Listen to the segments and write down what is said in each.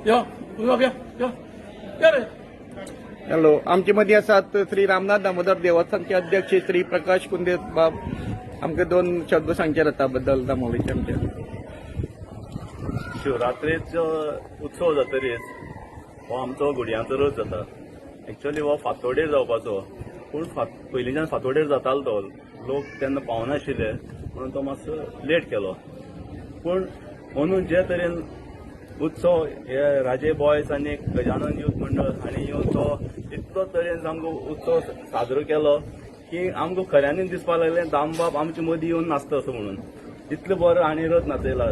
यो यो यो यो यो रे. हॅलो, आमचे मदीं आसात श्री रामनाथ दामोदर देवस्थानचे अध्यक्ष श्री प्रकाश कुंदे बाब. आमकां दोन शब्द सांगचे रथा बद्दल दामोलीचे आमच्या. शिवरात्रेचो उत्सव जातरीच हो आमचो घुडयांचो रथ जाता. एक्चुअली हो फांतोडेर जावपाचो, पूण पयलींच्यान फांतोडेर जातालो तो, लोक तेन्ना पावनाशिल्ले म्हणून तो मातसो लेट केलो. पूण अंदू जे तरेन उत्सव हे राजे बॉयज आनी गजानन युथ मंडळ हांणी येवन तो इतलो तरेन सामको उत्सव साजरो केलो की आमकां खऱ्यांनीच दिसपाक लागलें दामबाब आमचे मदीं येवन नाचता असो म्हणून. इतलो बरो हांणी रथ नाचयला.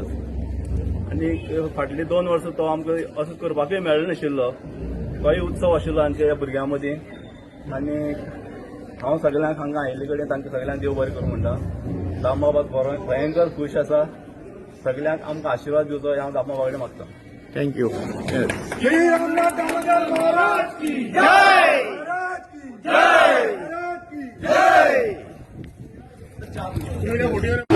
आनी फाटलीं 2 वर्सां तो आमकां असो करपाकूय मेळनाशिल्लो. तोय उत्सव आशिल्लो आमच्या ह्या भुरग्यां मदीं. आनी हांव सगल्यांक हांगा आयिल्ले कडेन तांकां सगल्यांक देव बरें करूं म्हणटा. दामबाबाक बरो भयंकर खूश आसा. सगल्यांक आमकां आशिर्वाद दिवचो हें हांव दामबाबा कडेन मागता. Thank you. Shri Ramnath Damodar Maharaj की जय! महाराज की जय! महाराज की जय!